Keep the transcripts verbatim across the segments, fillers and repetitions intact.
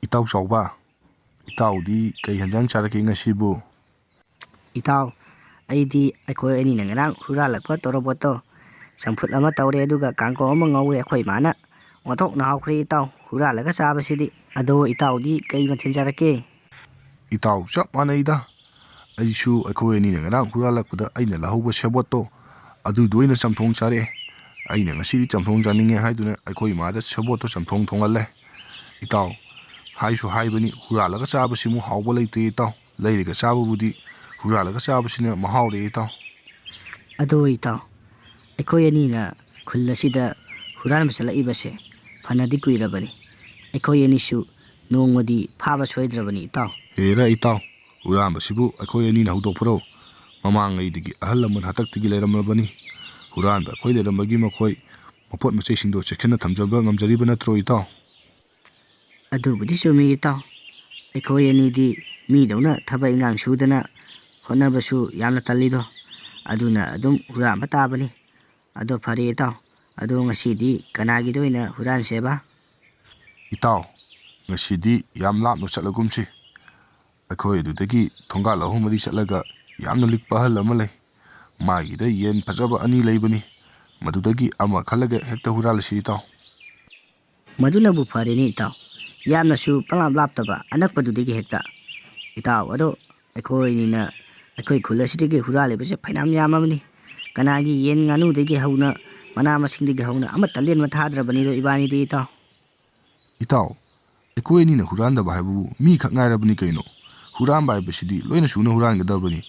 ꯏꯇꯥꯎ ꯆꯥꯎꯕ, ꯏꯇꯥꯎꯗꯤ ꯀꯩ ꯍꯦꯟꯖꯥꯡ ꯆꯥꯔꯛꯀꯦ ꯉꯁꯤꯕꯨ? ꯏꯇꯥꯎ, ꯑꯩꯗꯤ ꯑꯩꯈꯣꯏ ꯑꯅꯤꯅ ꯉꯔꯥꯡ ꯍꯨꯔꯥꯜꯂꯛꯄ ꯇꯣꯔꯣꯕꯣꯠꯇꯣ ꯆꯝꯐꯨꯠ ꯑꯃ ꯇꯧꯔꯦ, ꯑꯗꯨꯒ ꯀꯥꯡꯉꯧ ꯑꯃ ꯉꯧꯋꯦ꯫ ꯑꯩꯈꯣꯏ ꯏꯃꯥꯅ ꯑꯣꯟꯊꯣꯛꯅ ꯍꯥꯎꯈ꯭ꯔꯦ ꯏꯇꯥꯎ, ꯍꯨꯔꯥꯜꯂꯒ ꯆꯥꯕꯁꯤꯗꯤ꯫ ꯑꯗꯣ ꯏꯇꯥꯎꯗꯤ ꯀꯩ ꯃꯊꯦꯜ ꯆꯥꯔꯛꯀꯦ? ꯏꯇꯥꯎ, ꯆꯞ ꯃꯥꯟꯅꯩꯗ꯫ ꯑꯩꯁꯨ ꯑꯩꯈꯣꯏ ꯑꯅꯤꯅ ꯉꯔꯥꯡ ꯍꯨꯔꯥꯜꯂꯛꯄꯗ ꯑꯩꯅ ꯂꯧꯍꯧꯕ ꯁꯦꯕꯣꯠꯇꯣ, ꯑꯗꯨꯗꯣ ꯑꯣꯏꯅ ꯆꯝꯊꯣꯡ ꯆꯥꯔꯛꯑꯦ꯫ ꯑꯩꯅ ꯉꯁꯤꯗꯤ ꯆꯝꯊꯣꯡ ꯆꯥꯅꯤꯡꯉꯦ ꯍꯥꯏꯗꯨꯅ ꯑꯩꯈꯣꯏ ꯏꯃꯥꯗ ꯁꯦꯕꯣꯠꯇꯣ ꯆꯝꯊꯣꯡ ꯊꯣꯡꯍꯜꯂꯦ꯫ ꯏꯇꯥꯎ, ꯍꯥꯏꯁꯨ ꯍꯥꯏꯕꯅꯤ, ꯍꯨꯔꯥꯜꯂꯒ ꯆꯥꯕꯁꯤꯃꯨꯛ ꯍꯥꯎꯕ ꯂꯩꯇꯦ ꯏꯇꯥꯎ꯫ ꯂꯩꯔꯒ ꯆꯥꯕꯕꯨꯗꯤ ꯍꯨꯔꯥꯜꯂꯒ ꯆꯥꯕꯁꯤꯅ ꯃꯍꯥꯎꯔꯦ ꯏꯇꯥꯎ꯫ ꯑꯗꯣ ꯏꯇꯥꯎ, ꯑꯩꯈꯣꯏ ꯑꯅꯤꯅ ꯈꯨꯜ ꯑꯁꯤꯗ ꯍꯨꯔꯥꯟꯕ ꯆꯠꯂꯛꯏꯕꯁꯦ ꯐꯅꯗꯤ ꯀꯨꯏꯔꯕꯅꯤ꯫ ꯑꯩꯈꯣꯏ ꯑꯅꯤꯁꯨ ꯅꯣꯡꯃꯗꯤ ꯐꯥꯕ ꯁꯣꯏꯗ꯭ꯔꯕꯅꯤ ꯏꯇꯥꯎ꯫ ꯍꯦꯔꯥ ꯏꯇꯥꯎ, ꯍꯨꯔꯥꯟꯕꯁꯤꯕꯨ ꯑꯩꯈꯣꯏ ꯑꯅꯤꯅ ꯍꯧꯗꯣꯛꯄꯔꯣ? ꯃꯃꯥꯡꯉꯩꯗꯒꯤ ꯑꯍꯜ ꯂꯃꯟ ꯍꯥꯛꯇꯛꯇꯒꯤ ꯂꯩꯔꯝꯂꯕꯅꯤ꯫ ꯍꯨꯔꯥꯟꯕ ꯑꯩꯈꯣꯏ ꯂꯩꯔꯝꯕꯒꯤ ꯃꯈꯣꯏ ꯃꯄꯣꯠ ꯃꯆꯩꯁꯤꯡꯗꯣ ꯆꯦꯛꯁꯤꯟꯅ ꯊꯝꯖꯕ ꯉꯝꯖꯔꯤꯕ ꯅꯠꯇ꯭ꯔꯣ ꯏꯇꯥꯎ? ꯑꯗꯨꯕꯨꯗꯤ ꯆꯨꯝꯃꯤ ꯏꯇꯥꯎ꯫ ꯑꯩꯈꯣꯏ ꯑꯅꯤꯗꯤ ꯃꯤꯗꯧꯅ ꯊꯕꯛ ꯏꯟꯈꯥꯡ ꯁꯨꯗꯅ ꯍꯣꯠꯅꯕꯁꯨ ꯌꯥꯝꯅ ꯇꯜꯂꯤꯗꯣ꯫ ꯑꯗꯨꯅ ꯑꯗꯨꯝ ꯍꯨꯔꯥꯟꯕ ꯇꯥꯕꯅꯤ꯫ ꯑꯗꯣ ꯐꯔꯦ ꯏꯇꯥꯎ, ꯑꯗꯣ ꯉꯁꯤꯗꯤ ꯀꯅꯥꯒꯤꯗ ꯑꯣꯏꯅ ꯍꯨꯔꯥꯟꯁꯦꯕ? ꯏꯇꯥꯎ, ꯉꯁꯤꯗꯤ ꯌꯥꯝ ꯂꯥꯞꯅ ꯆꯠꯂꯒꯨꯝꯁꯤ꯫ ꯑꯩꯈꯣꯏ ꯑꯗꯨꯗꯒꯤ ꯊꯣꯡꯒꯥꯜ ꯑꯍꯨꯝ ꯃꯔꯤ ꯆꯠꯂꯒ ꯌꯥꯝꯅ ꯂꯤꯛꯄ ꯑꯍꯜ ꯑꯃ ꯂꯩ꯫ ꯃꯥꯒꯤꯗ ꯌꯦꯟ ꯐꯖꯕ ꯑꯅꯤ ꯂꯩꯕꯅꯤ꯫ ꯃꯗꯨꯗꯒꯤ ꯑꯃ ꯈꯜꯂꯒ ꯍꯦꯛꯇ ꯍꯨꯔꯥꯜꯂꯁꯤ ꯏꯇꯥꯎ꯫ ꯃꯗꯨꯅꯕꯨ ꯐꯔꯦꯅꯦ ꯏꯇꯥꯎ꯫ ꯌꯥꯝꯅꯁꯨ ꯄꯪꯂꯥꯞ ꯂꯥꯞꯇꯕ ꯑꯅꯛꯄꯗꯨꯗꯒꯤ ꯍꯦꯛꯇ꯫ ꯏꯇꯥꯎ, ꯑꯗꯣ ꯑꯩꯈꯣꯏꯅꯤꯅ ꯑꯩꯈꯣꯏ ꯈꯨꯜ ꯑꯁꯤꯗꯒꯤ ꯍꯨꯔꯥꯜꯂꯤꯕꯁꯦ ꯐꯅꯌꯥꯝ ꯌꯥꯝꯃꯕꯅꯤ꯫ ꯀꯅꯥꯒꯤ ꯌꯦꯟ ꯉꯥꯅꯨꯗꯒꯤ ꯍꯧꯅ, ꯃꯅꯥ ꯃꯁꯤꯡꯗꯒꯤ ꯍꯧꯅ ꯑꯃꯠꯇ ꯂꯦꯝꯅ ꯊꯥꯗ꯭ꯔꯕꯅꯤꯗꯣ ꯏꯕꯥꯅꯤꯗꯤ ꯏꯇꯥꯎ꯫ ꯏꯇꯥꯎ, ꯑꯩꯈꯣꯏ ꯑꯅꯤꯅ ꯍꯨꯔꯥꯟꯗꯕ ꯍꯥꯏꯕꯕꯨ ꯃꯤ ꯈꯛ ꯉꯥꯏꯔꯕꯅꯤ ꯀꯩꯅꯣ? ꯍꯨꯔꯥꯟꯕ ꯍꯥꯏꯕꯁꯤꯗꯤ ꯂꯣꯏꯅ ꯁꯨꯅ ꯍꯨꯔꯥꯟꯒꯗꯕꯅꯤ꯫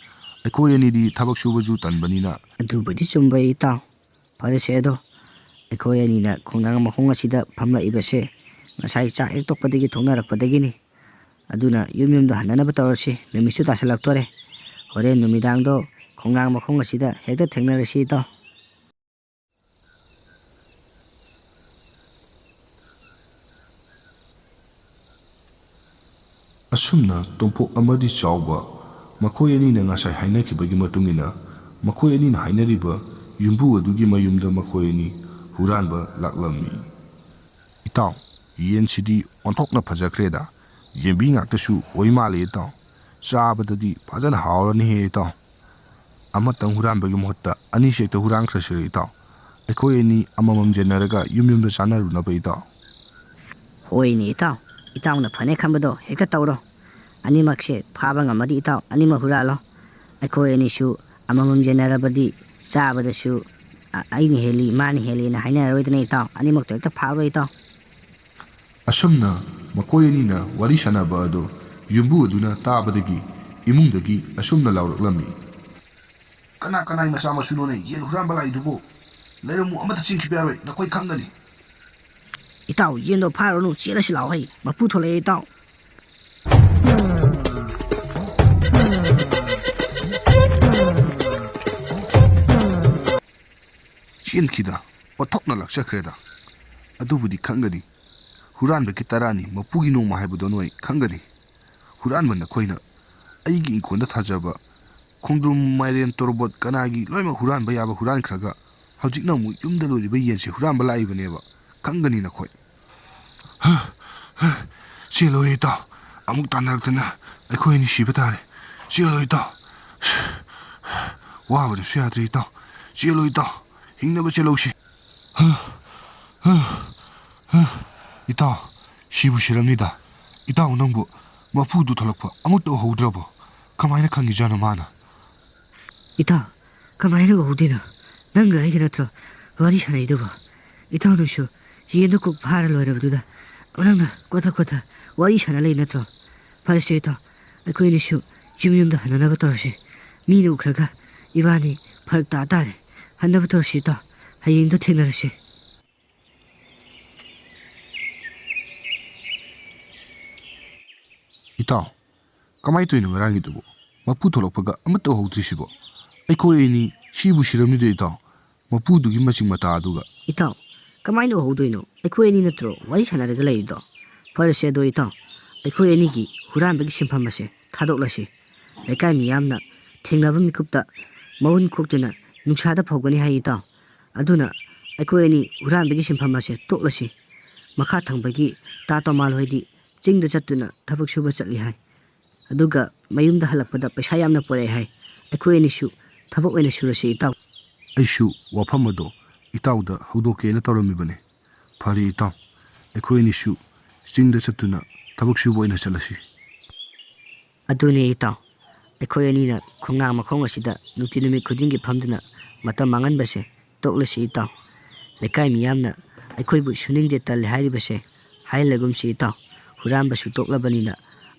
ꯑꯩꯈꯣꯏ ꯑꯅꯤꯗꯤ ꯊꯕꯛ ꯁꯨꯕꯁꯨ ꯇꯟꯕꯅꯤꯅ꯫ ꯑꯗꯨꯕꯨꯗꯤ ꯆꯨꯝꯕ ꯏꯇꯥꯎ꯫ ꯐꯔꯦꯁꯦ ꯑꯗꯣ, ꯑꯩꯈꯣꯏ ꯑꯅꯤꯅ ꯈꯣꯡꯅꯥꯡ ꯃꯈꯣꯡ ꯑꯁꯤꯗ ꯐꯝꯂꯛꯏꯕꯁꯦ ꯉꯁꯥꯏ ꯆꯥꯛ ꯍꯦꯛ ꯇꯣꯛꯄꯗꯒꯤ ꯊꯣꯛꯅꯔꯛꯄꯗꯒꯤꯅꯤ꯫ ꯑꯗꯨꯅ ꯌꯨꯝ ꯌꯨꯝꯗ ꯍꯟꯅꯅꯕ ꯇꯧꯔꯁꯤ, ꯅꯨꯃꯤꯠꯁꯨ ꯇꯥꯁꯤꯜꯂꯛꯇꯣꯔꯦ꯫ ꯍꯣꯔꯦꯟ ꯅꯨꯃꯤꯗꯥꯡꯗꯣ ꯈꯣꯡꯅꯥꯡ ꯃꯈꯣꯡ ꯑꯁꯤꯗ ꯍꯦꯛꯇ ꯊꯦꯡꯅꯔꯁꯤ ꯏꯇꯥꯎ꯫ ꯑꯁꯨꯝꯅ ꯇꯣꯝꯄꯣꯛ ꯑꯃꯗꯤ ꯆꯥꯎꯕ ꯃꯈꯣꯏ ꯑꯅꯤꯅ ꯉꯁꯥꯏ ꯍꯥꯏꯅꯈꯤꯕꯒꯤ ꯃꯇꯨꯡ ꯏꯟꯅ ꯃꯈꯣꯏ ꯑꯅꯤꯅ ꯍꯥꯏꯅꯔꯤꯕ ꯌꯨꯝꯕꯨ ꯑꯗꯨꯒꯤ ꯃꯌꯨꯝꯗ ꯃꯈꯣꯏ ꯑꯅꯤ ꯍꯨꯔꯥꯟꯕ ꯂꯥꯛꯂꯝꯃꯤ꯫ ꯏꯇꯥꯎ, ꯌꯦꯟꯁꯤꯗꯤ ꯑꯣꯟꯊꯣꯛꯅ ꯐꯖꯈ꯭ꯔꯦꯗ꯫ ꯌꯦꯟꯕꯤ ꯉꯥꯛꯇꯁꯨ ꯑꯣꯏ ꯃꯥꯜꯂꯦ ꯏꯇꯥꯎ꯫ ꯆꯥꯕꯗꯗꯤ ꯐꯖꯅ ꯍꯥꯎꯔꯅꯤꯍꯦ ꯏꯇꯥꯎ꯫ ꯑꯃꯇꯪ ꯍꯨꯔꯥꯟꯕꯒꯤ ꯃꯍꯨꯠꯇ ꯑꯅꯤꯁꯤ ꯍꯦꯛꯇ ꯍꯨꯔꯥꯟꯈ꯭ꯔꯁꯤꯔ ꯏꯇꯥꯎ? ꯑꯩꯈꯣꯏ ꯑꯅꯤ ꯑꯃꯃꯝ ꯌꯦꯟꯅꯔꯒ ꯌꯨꯝ ꯌꯨꯝꯗ ꯆꯥꯅꯔꯨꯅꯕ ꯏꯇꯥꯎ꯫ ꯍꯣꯏꯅꯦ ꯏꯇꯥꯎ, ꯏꯇꯥꯎꯅ ꯐꯅꯦ ꯈꯟꯕꯗꯣ ꯍꯦꯛꯇ ꯇꯧꯔꯣ꯫ ꯑꯅꯤꯃꯛꯁꯦ ꯐꯥꯕ ꯉꯝꯃꯗꯤ ꯏꯇꯥꯎ ꯑꯅꯤꯃꯛ ꯍꯨꯔꯥꯜꯂꯣ꯫ ꯑꯩꯈꯣꯏ ꯑꯅꯤꯁꯨ ꯑꯃꯃꯝ ꯌꯦꯟꯅꯔꯕꯗꯤ ꯆꯥꯕꯗꯁꯨ ꯑ-, ꯑꯩꯅ ꯍꯦꯜꯂꯤ, ꯃꯥꯅ ꯍꯦꯜꯂꯤꯅ ꯍꯥꯏꯅꯔꯔꯣꯏꯗꯅ ꯏꯇꯥꯎ꯫ ꯑꯅꯤꯃꯛꯇꯣ ꯍꯦꯛꯇ ꯐꯥꯔꯣ ꯏꯇꯥꯎ꯫ ꯑꯁꯨꯝꯅ ꯃꯈꯣꯏ ꯑꯅꯤꯅ ꯋꯥꯔꯤ ꯁꯥꯟꯅꯕ ꯑꯗꯨ ꯌꯨꯝꯕꯨ ꯑꯗꯨꯅ ꯇꯥꯕꯗꯒꯤ ꯏꯃꯨꯡꯗꯒꯤ ꯑꯁꯨꯝꯅ ꯂꯥꯎꯔꯛꯂꯝꯃꯤ꯫ "ꯀꯅꯥ ꯀꯅꯥꯒꯤ ꯃꯆꯥ ꯃꯁꯨꯅꯣꯅꯦ ꯌꯦꯟ ꯍꯨꯔꯥꯟꯕ ꯂꯥꯛꯏꯗꯨꯕꯨ? ꯂꯩꯔꯝꯃꯨ, ꯑꯃꯠꯇ ꯆꯦꯟꯈꯤꯕ ꯌꯥꯔꯣꯏ, ꯅꯈꯣꯏ ꯈꯪꯒꯅꯤ꯫" "ꯏꯇꯥꯎ, ꯌꯦꯟꯗꯣ ꯐꯥꯔꯨꯔꯅꯨ, ꯆꯦꯜꯂꯁꯤ ꯂꯥꯛꯑꯣ ꯍꯩ, ꯃꯄꯨ ꯊꯣꯛꯂꯛꯑꯦ ꯏꯇꯥꯎ꯫" ꯆꯦꯟꯈꯤꯗ, ꯑꯣꯟꯊꯣꯛꯅ ꯂꯥꯛꯆꯈ꯭ꯔꯦꯗ꯫ ꯑꯗꯨꯕꯨꯗꯤ ꯈꯪꯒꯅꯤ꯫ ꯍꯨꯔꯥꯟꯕꯒꯤ ꯇꯔꯥꯅꯤ, ꯃꯄꯨꯒꯤ ꯅꯣꯡꯃ ꯍꯥꯏꯕꯗꯣ ꯅꯣꯏ ꯈꯪꯒꯅꯤ꯫ ꯍꯨꯔꯥꯟꯕ ꯅꯈꯣꯏꯅ ꯑꯩꯒꯤ ꯏꯪꯈꯣꯜꯗ ꯊꯥꯖꯕ ꯈꯣꯡꯗ꯭ꯔꯨꯝ, ꯃꯥꯏꯔꯦꯟ, ꯇꯣꯔꯕꯣꯠ ꯀꯅꯥꯒꯤ ꯂꯣꯏꯅꯃꯛ ꯍꯨꯔꯥꯟꯕ ꯌꯥꯕ ꯍꯨꯔꯥꯟꯈ꯭ꯔꯒ ꯍꯧꯖꯤꯛꯅ ꯑꯃꯨꯛ ꯌꯨꯝꯗ ꯂꯣꯏꯔꯤꯕ ꯌꯦꯟꯁꯦ ꯍꯨꯔꯥꯟꯕ ꯂꯥꯛꯏꯕꯅꯦꯕ꯫ ꯈꯪꯒꯅꯤ ꯅꯈꯣꯏ꯫ ꯆꯦꯜꯂꯣ ꯏꯇꯥꯎ, ꯑꯃꯨꯛ ꯇꯥꯟꯅꯔꯛꯇꯅ ꯑꯩꯈꯣꯏ ꯑꯅꯤ ꯁꯤꯕ ꯇꯥꯔꯦ꯫ ꯆꯦꯜꯂꯣ ꯏꯇꯥꯎ꯫ ꯋꯥꯕꯅꯁꯨ ꯌꯥꯗ꯭ꯔꯦ ꯏꯇꯥꯎ꯫ ꯆꯦꯜꯂꯣ ꯏꯇꯥꯎ, ꯍꯤꯡꯅꯕ ꯆꯦꯜꯍꯧꯁꯤ꯫ ꯏꯇꯥꯎ, ꯁꯤꯕꯨ ꯁꯤꯔꯝꯅꯤꯗ꯫ ꯏꯇꯥꯎ, ꯅꯪꯕꯨ ꯃꯄꯨꯗꯨ ꯊꯣꯛꯂꯛꯄ ꯑꯃꯨꯛꯇ ꯎꯍꯧꯗ꯭ꯔꯕꯣ? ꯀꯃꯥꯏꯅ ꯈꯪꯉꯤꯖꯥꯠꯅꯣ ꯃꯥꯅ? ꯏꯇꯥꯎ, ꯀꯃꯥꯏꯅ ꯎꯍꯧꯗꯣꯏꯅꯣ? ꯅꯪꯒ ꯑꯩꯒ ꯅꯠꯇ꯭ꯔꯣ ꯋꯥꯔꯤ ꯁꯥꯟꯅꯩꯗꯨꯕꯣ? ꯏꯇꯥꯎ, ꯅꯪꯁꯨ ꯌꯦꯟꯗꯣ ꯀꯣꯛ ꯐꯥꯔ ꯂꯣꯏꯔꯕꯗꯨꯗ ꯅꯪꯅ ꯀꯣꯊ ꯀꯣꯊ ꯋꯥꯔꯤ ꯁꯥꯟꯅ ꯂꯩ ꯅꯠꯇ꯭ꯔꯣ? ꯐꯔꯦꯁꯦ ꯏꯇꯥꯎ, ꯑꯩꯈꯣꯏ ꯑꯅꯤꯁꯨ ꯌꯨꯝ ꯌꯨꯝꯗ ꯍꯟꯅꯅꯕ ꯇꯧꯔꯁꯤ꯫ ꯃꯤꯅ ꯎꯈ꯭ꯔꯒ ꯏꯕꯥꯅꯤ ꯐꯔꯛ ꯇꯥ ꯇꯥꯔꯦ꯫ ꯍꯟꯅꯕ ꯇꯧꯔꯁꯤ ꯏꯇꯥꯎ, ꯍꯌꯦꯡꯗꯣ ꯊꯦꯡꯅꯔꯁꯤ꯫ ꯏꯇꯥꯎ, ꯀꯃꯥꯏ ꯇꯧꯔꯤꯅꯣ ꯉꯔꯥꯡꯒꯤꯗꯨꯕꯨ? ꯃꯄꯨ ꯊꯣꯛꯂꯛꯄꯒ ꯑꯃꯠꯇ ꯎꯍꯧꯗ꯭ꯔꯤꯁꯤꯕꯣ? ꯑꯩꯈꯣꯏ ꯑꯅꯤ ꯁꯤꯕꯨ ꯁꯤꯔꯝꯅꯤꯗ ꯏꯇꯥꯎ, ꯃꯄꯨꯗꯨꯒꯤ ꯃꯆꯤꯡ ꯃꯇꯥ ꯑꯗꯨꯒ꯫ ꯏꯇꯥꯎ, ꯀꯃꯥꯏꯅ ꯎꯍꯧꯗꯣꯏꯅꯣ? ꯑꯩꯈꯣꯏ ꯑꯅꯤ ꯅꯠꯇ꯭ꯔꯣ ꯋꯥꯔꯤ ꯁꯥꯟꯅꯔꯒ ꯂꯩꯔꯤꯗꯣ? ꯐꯔꯦꯁꯦ ꯑꯗꯣ ꯏꯇꯥꯎ, ꯑꯩꯈꯣꯏ ꯑꯅꯤꯒꯤ ꯍꯨꯔꯥꯟꯕꯒꯤ ꯁꯤꯟꯐꯝ ꯑꯁꯦ ꯊꯥꯗꯣꯛꯂꯁꯤ꯫ ꯂꯩꯀꯥꯏ ꯃꯤꯌꯥꯝꯅ ꯊꯦꯡꯅꯕ ꯃꯤꯀꯨꯞꯇ ꯃꯎꯟ ꯈꯣꯛꯇꯨꯅ ꯅꯨꯡꯁꯥꯗ ꯐꯧꯒꯅꯤ ꯍꯥꯏ ꯏꯇꯥꯎ꯫ ꯑꯗꯨꯅ ꯑꯩꯈꯣꯏ ꯑꯅꯤ ꯍꯨꯔꯥꯟꯕꯒꯤ ꯁꯤꯟꯐꯝ ꯑꯁꯦ ꯇꯣꯛꯂꯁꯤ꯫ ꯃꯈꯥ ꯊꯪꯕꯒꯤ ꯇꯥ ꯇꯣꯃꯥꯜ ꯍꯣꯏꯗꯤ ꯆꯤꯡꯗ ꯆꯠꯇꯨꯅ ꯊꯕꯛ ꯁꯨꯕ ꯆꯠꯂꯤ ꯍꯥꯏ꯫ ꯑꯗꯨꯒ ꯃꯌꯨꯝꯗ ꯍꯜꯂꯛꯄꯗ ꯄꯩꯁꯥ ꯌꯥꯝꯅ ꯄꯨꯔꯛꯑꯦ ꯍꯥꯏ꯫ ꯑꯩꯈꯣꯏ ꯑꯅꯤꯁꯨ ꯊꯕꯛ ꯑꯣꯏꯅ ꯁꯨꯔꯁꯤ, ꯏꯇꯥꯎ꯫ ꯑꯩꯁꯨ ꯋꯥꯐꯝ ꯑꯗꯣ ꯏꯇꯥꯎꯗ ꯍꯧꯗꯣꯛꯀꯦꯅ ꯇꯧꯔꯝꯃꯤꯕꯅꯤ꯫ ꯐꯔꯦ, ꯏꯇꯥꯎ, ꯑꯩꯈꯣꯏ ꯑꯅꯤꯁꯨ ꯆꯤꯡꯗ ꯆꯠꯇꯨꯅ ꯊꯕꯛ ꯁꯨꯕ ꯑꯣꯏꯅ ꯆꯠꯂꯁꯤ꯫ ꯑꯗꯨꯅꯤ, ꯏꯇꯥꯎ, ꯑꯩꯈꯣꯏ ꯑꯅꯤꯅ ꯈꯣꯡꯅꯥꯡ ꯃꯈꯣꯡ ꯑꯁꯤꯗ ꯅꯨꯡꯇꯤ ꯅꯨꯃꯤꯠ ꯈꯨꯗꯤꯡꯒꯤ ꯐꯝꯗꯨꯅ ꯃꯇꯝ ꯃꯥꯡꯍꯟꯕꯁꯦ ꯇꯣꯛꯂꯁꯤ, ꯏꯇꯥꯎ꯫ ꯂꯩꯀꯥꯏ ꯃꯤꯌꯥꯝꯅ ꯑꯩꯈꯣꯏꯕꯨ ꯁꯨꯅꯤꯡꯗꯦ, ꯇꯜꯂꯦ ꯍꯥꯏꯔꯤꯕꯁꯦ ꯍꯥꯏꯍꯜꯂꯒꯨꯝꯁꯤ, ꯏꯇꯥꯎ꯫ ꯍꯨꯔꯥꯟꯕꯁꯨ ꯇꯣꯛꯂꯕꯅꯤꯅ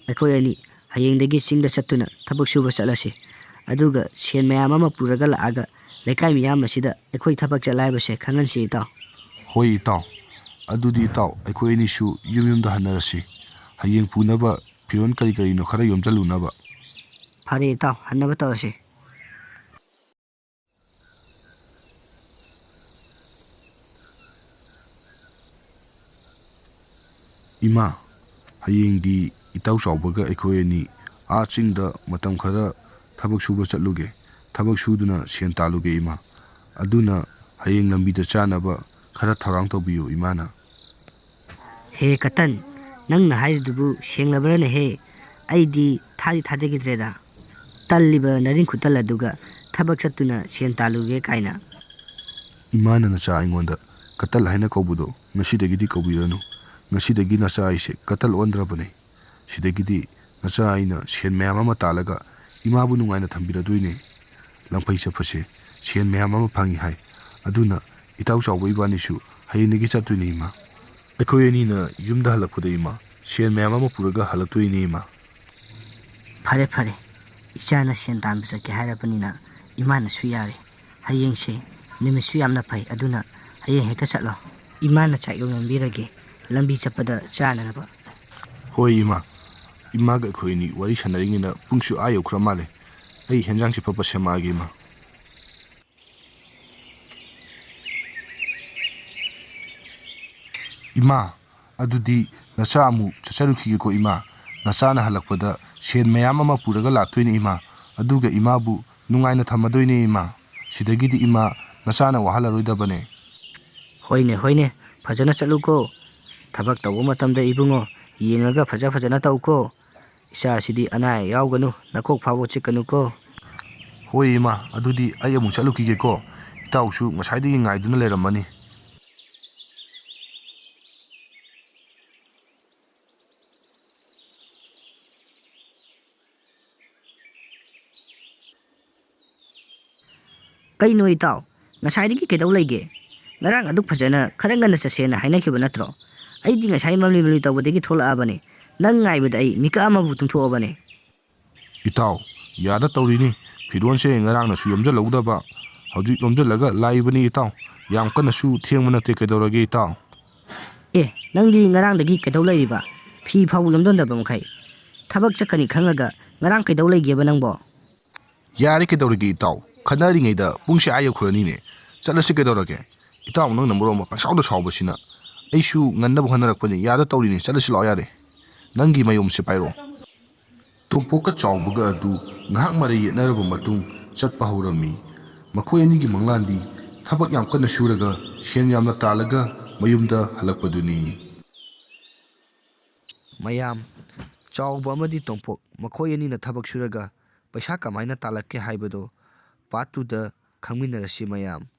ꯑꯩꯈꯣꯏ ꯑꯅꯤ ꯍꯌꯦꯡꯗꯒꯤ ꯆꯤꯡꯗ ꯆꯠꯇꯨꯅ ꯊꯕꯛ ꯁꯨꯕ ꯆꯠꯂꯁꯤ꯫ ꯑꯗꯨꯒ ꯁꯦꯟ ꯃꯌꯥꯝ ꯑꯃ ꯄꯨꯔꯒ ꯂꯥꯛꯑꯒ ꯂꯩꯀꯥꯏ ꯃꯤꯌꯥꯝ ꯑꯁꯤꯗ ꯑꯩꯈꯣꯏ ꯊꯕꯛ ꯆꯠꯂꯦ ꯍꯥꯏꯕꯁꯦ ꯈꯪꯍꯟꯁꯤ, ꯏꯇꯥꯎ꯫ ꯍꯣꯏ, ꯏꯇꯥꯎ꯫ ꯑꯗꯨꯗꯤ, ꯏꯇꯥꯎ, ꯑꯩꯈꯣꯏ ꯑꯅꯤꯁꯨ ꯌꯨꯝ ꯌꯨꯝꯗ ꯍꯟꯅꯔꯁꯤ꯫ ꯍꯌꯦꯡ ꯄꯨꯅꯕ ꯐꯤꯔꯣꯜ ꯀꯔꯤ ꯀꯔꯤꯅꯣ ꯈꯔ ꯌꯣꯝꯁꯤꯜꯂꯨꯅꯕ꯫ ꯐꯔꯦ, ꯏꯇꯥꯎ, ꯍꯟꯅꯕ ꯇꯧꯔꯁꯤ꯫ ꯏꯃꯥ, ꯍꯌꯦꯡꯗꯤ ꯏꯇꯥꯎ ꯆꯥꯎꯕꯒ ꯑꯩꯈꯣꯏ ꯑꯅꯤ ꯑꯥ ꯆꯤꯡꯗ ꯃꯇꯝ ꯈꯔ ꯊꯕꯛ ꯁꯨꯕ ꯆꯠꯂꯨꯒꯦ꯫ ꯊꯕꯛ ꯁꯨꯗꯨꯅ ꯁꯦꯟ ꯇꯥꯜꯂꯨꯒꯦ, ꯏꯃꯥ꯫ ꯑꯗꯨꯅ ꯍꯌꯦꯡ ꯂꯝꯕꯤꯗ ꯆꯥꯅꯕ ꯈꯔ ꯊꯧꯔꯥꯡ ꯇꯧꯕꯤꯌꯨ, ꯏꯃꯥꯅ꯫ ꯍꯦ ꯀꯇꯟ, ꯅꯪꯅ ꯍꯥꯏꯔꯤꯗꯨꯕꯨ ꯁꯦꯡꯂꯕ꯭ꯔꯅꯦꯍꯦ? ꯑꯩꯗꯤ ꯊꯥꯗꯤ ꯊꯥꯖꯈꯤꯗ꯭ꯔꯦꯗ꯫ ꯇꯜꯂꯤꯕ ꯅꯔꯤꯟ ꯈꯨꯇꯜ ꯑꯗꯨꯒ ꯊꯕꯛ ꯆꯠꯇꯨꯅ ꯁꯦꯟ ꯇꯥꯜꯂꯨꯒꯦ ꯀꯥꯏꯅ꯫ ꯏꯃꯥꯅ ꯅꯆꯥ ꯑꯩꯉꯣꯟꯗ ꯀꯇꯜ ꯍꯥꯏꯅ ꯀꯧꯕꯗꯣ ꯉꯁꯤꯗꯒꯤꯗꯤ ꯀꯧꯕꯤꯔꯅꯨ꯫ ꯉꯁꯤꯗꯒꯤ ꯅꯆꯥ ꯑꯩꯁꯦ ꯀꯇꯜ ꯑꯣꯟꯗ꯭ꯔꯕꯅꯦ꯫ ꯁꯤꯗꯒꯤꯗꯤ ꯅꯆꯥ ꯑꯩꯅ ꯁꯦꯟ ꯃꯌꯥꯝ ꯑꯃ ꯇꯥꯜꯂꯒ ꯏꯃꯥꯕꯨ ꯅꯨꯡꯉꯥꯏꯅ ꯊꯝꯕꯤꯔꯗꯣꯏꯅꯦ꯫ ꯂꯪꯐꯩ ꯆꯠꯄꯁꯦ ꯁꯦꯟ ꯃꯌꯥꯝ ꯑꯃ ꯐꯪꯉꯤ ꯍꯥꯏ꯫ ꯑꯗꯨꯅ ꯏꯇꯥꯎ ꯆꯥꯎꯕ ꯏꯕꯥꯅꯤꯁꯨ ꯍꯌꯦꯡꯗꯒꯤ ꯆꯠꯇꯣꯏꯅꯦ, ꯏꯃꯥ꯫ ꯑꯩꯈꯣꯏ ꯑꯅꯤꯅ ꯌꯨꯝꯗ ꯍꯜꯂꯛꯄꯗ, ꯏꯃꯥ, ꯁꯦꯟ ꯃꯌꯥꯝ ꯑꯃ ꯄꯨꯔꯒ ꯍꯜꯂꯛꯇꯣꯏꯅꯦ, ꯏꯃꯥ꯫ ꯐꯔꯦ, ꯐꯔꯦ꯫ ꯏꯆꯥꯅ ꯁꯦꯟ ꯇꯥꯟꯕ ꯆꯠꯀꯦ ꯍꯥꯏꯔꯕꯅꯤꯅ ꯏꯃꯥꯅꯁꯨ ꯌꯥꯔꯦ꯫ ꯍꯌꯦꯡꯁꯦ ꯅꯨꯃꯤꯠꯁꯨ ꯌꯥꯝꯅ ꯐꯩ, ꯑꯗꯨꯅ ꯍꯌꯦꯡ ꯍꯦꯛꯇ ꯆꯠꯂꯣ꯫ ꯏꯃꯥꯅ ꯆꯥꯛ ꯌꯣꯝꯂꯝꯕꯤꯔꯒꯦ, ꯂꯝꯕꯤ ꯆꯠꯄꯗ ꯆꯥꯅꯅꯕ꯫ ꯍꯣꯏ, ꯏꯃꯥ꯫ ꯏꯃꯥꯒ ꯑꯩꯈꯣꯏ ꯑꯅꯤ ꯋꯥꯔꯤ ꯁꯥꯟꯅꯔꯤꯉꯩꯗ ꯄꯨꯡꯁꯨ ꯑꯥ ꯌꯧꯈ꯭ꯔ ꯃꯥꯜꯂꯦ꯫ ꯑꯩ ꯍꯦꯟꯖꯥꯡꯁꯦ ꯐꯠ ꯐꯠ ꯁꯦꯝꯃꯛꯑꯒꯦ, ꯏꯃꯥ꯫ ꯏꯃꯥ, ꯑꯗꯨꯗꯤ ꯅꯆꯥ ꯑꯃꯨꯛ ꯆꯠꯆꯔꯨꯈꯤꯒꯦꯀꯣ, ꯏꯃꯥ꯫ ꯅꯆꯥꯅ ꯍꯜꯂꯛꯄꯗ ꯁꯦꯟ ꯃꯌꯥꯝ ꯑꯃ ꯄꯨꯔꯒ ꯂꯥꯛꯇꯣꯏꯅꯦ, ꯏꯃꯥ꯫ ꯑꯗꯨꯒ ꯏꯃꯥꯕꯨ ꯅꯨꯡꯉꯥꯏꯅ ꯊꯝꯃꯗꯣꯏꯅꯦ, ꯏꯃꯥ꯫ ꯁꯤꯗꯒꯤꯗꯤ ꯏꯃꯥ ꯅꯆꯥꯅ ꯋꯥꯍꯜꯂꯔꯣꯏꯗꯕꯅꯦ꯫ ꯍꯣꯏꯅꯦ, ꯍꯣꯏꯅꯦ, ꯐꯖꯅ ꯆꯠꯂꯨꯀꯣ꯫ ꯊꯕꯛ ꯇꯧꯕ ꯃꯇꯝꯗ ꯏꯕꯨꯡꯉꯣ, ꯌꯦꯡꯉꯒ ꯐꯖ ꯐꯖꯅ ꯇꯧꯀꯣ꯫ ꯏꯆꯥꯁꯤꯗꯤ ꯑꯅꯥ ꯑꯌꯦꯛ ꯌꯥꯎꯒꯅꯨ, ꯅꯀꯣꯛ ꯐꯥꯎꯕ ꯆꯤꯛꯀꯅꯨꯀꯣ꯫ ꯍꯣꯏ ꯏꯃꯥ, ꯑꯗꯨꯗꯤ ꯑꯩ ꯑꯃꯨꯛ ꯆꯠꯂꯨꯈꯤꯒꯦꯀꯣ꯫ ꯏꯇꯥꯎꯁꯨ ꯉꯁꯥꯏꯗꯒꯤ ꯉꯥꯏꯗꯨꯅ ꯂꯩꯔꯝꯃꯅꯤ꯫ ꯀꯩꯅꯣ ꯏꯇꯥꯎ, ꯉꯁꯥꯏꯗꯒꯤ ꯀꯩꯗꯧ ꯂꯩꯒꯦ? ꯉꯔꯥꯡ ꯑꯗꯨꯛ ꯐꯖꯅ ꯈꯔ ꯉꯟꯅ ꯆꯠꯁꯦꯅ ꯍꯥꯏꯅꯈꯤꯕ ꯅꯠꯇ꯭ꯔꯣ? ꯑꯩꯗꯤ ꯉꯁꯥꯏ ꯃꯝꯂꯤ ꯃꯝꯂꯤ ꯇꯧꯕꯗꯒꯤ ꯊꯣꯛꯂꯛꯑꯕꯅꯦ꯫ ꯅꯪ ꯉꯥꯏꯕꯗ ꯑꯩ ꯃꯤꯀꯞ ꯑꯃꯕꯨ ꯇꯨꯝꯊꯣꯛꯑꯕꯅꯦ꯫ ꯏꯇꯥꯎ, ꯌꯥꯗ ꯇꯧꯔꯤꯅꯤ꯫ ꯐꯤꯔꯣꯟꯁꯦ ꯉꯔꯥꯡꯅꯁꯨ ꯌꯣꯝꯖꯜꯍꯧꯗꯕ, ꯍꯧꯖꯤꯛ ꯌꯣꯝꯖꯜꯂꯒ ꯂꯥꯛꯏꯕꯅꯤ ꯏꯇꯥꯎ꯫ ꯌꯥꯝ ꯀꯟꯅꯁꯨ ꯊꯦꯡꯕ ꯅꯠꯇꯦ, ꯀꯩꯗꯧꯔꯒꯦ ꯏꯇꯥꯎ? ꯑꯦ, ꯅꯪꯗꯤ ꯉꯔꯥꯡꯗꯒꯤ ꯀꯩꯗꯧ ꯂꯩꯔꯤꯕ? ꯐꯤ ꯐꯥꯎ ꯌꯣꯝꯖꯟꯗꯕ ꯃꯈꯩ꯫ ꯊꯕꯛ ꯆꯠꯀꯅꯤ ꯈꯪꯉꯒ ꯉꯔꯥꯡ ꯀꯩꯗꯧ ꯂꯩꯒꯦꯕ ꯅꯪꯕꯣ? ꯌꯥꯔꯦ, ꯀꯩꯗꯧꯔꯒꯦ ꯏꯇꯥꯎ? ꯈꯟꯅꯔꯤꯉꯩꯗ ꯄꯨꯡꯁꯦ ꯑꯥ ꯌꯧꯈ꯭ꯔꯅꯤꯅꯦ꯫ ꯆꯠꯂꯁꯤ ꯀꯩꯗꯧꯔꯒꯦ? ꯏꯇꯥꯎ, ꯅꯪꯅ ꯃꯔꯣꯟ ꯑꯃ ꯄꯪꯁꯥꯎꯗ ꯁꯥꯎꯕꯁꯤꯅ꯫ ꯑꯩꯁꯨ ꯉꯟꯅꯕ ꯍꯣꯠꯅꯔꯛꯄꯅꯤ, ꯌꯥꯗ ꯇꯧꯔꯤꯅꯤ꯫ ꯆꯠꯂꯁꯤ ꯂꯥꯛꯑꯣ ꯌꯥꯔꯦ꯫ ꯅꯪꯒꯤ ꯃꯌꯨꯝꯁꯦ ꯄꯥꯏꯔꯣ꯫ ꯇꯣꯝꯄꯣꯛꯀ ꯆꯥꯎꯕꯒ ꯑꯗꯨ ꯉꯥꯏꯍꯥꯛ ꯃꯔꯩ ꯌꯦꯠꯅꯔꯕ ꯃꯇꯨꯡ ꯆꯠꯄ ꯍꯧꯔꯝꯃꯤ꯫ ꯃꯈꯣꯏ ꯑꯅꯤꯒꯤ ꯃꯪꯂꯥꯟꯗꯤ ꯊꯕꯛ ꯌꯥꯝ ꯀꯟꯅ ꯁꯨꯔꯒ ꯁꯦꯟ ꯌꯥꯝꯅ ꯇꯥꯜꯂꯒ ꯃꯌꯨꯝꯗ ꯍꯜꯂꯛꯄꯗꯨꯅꯤ꯫ ꯃꯌꯥꯝ, ꯆꯥꯎꯕ ꯑꯃꯗꯤ ꯇꯣꯝꯄꯣꯛ ꯃꯈꯣꯏ ꯑꯅꯤꯅ ꯊꯕꯛ ꯁꯨꯔꯒ ꯄꯩꯁꯥ ꯀꯃꯥꯏꯅ ꯇꯥꯜꯂꯛꯀꯦ ꯍꯥꯏꯕꯗꯣ part two ꯗ ꯈꯪꯃꯤꯟꯅꯔꯁꯤ ꯃꯌꯥꯝ꯫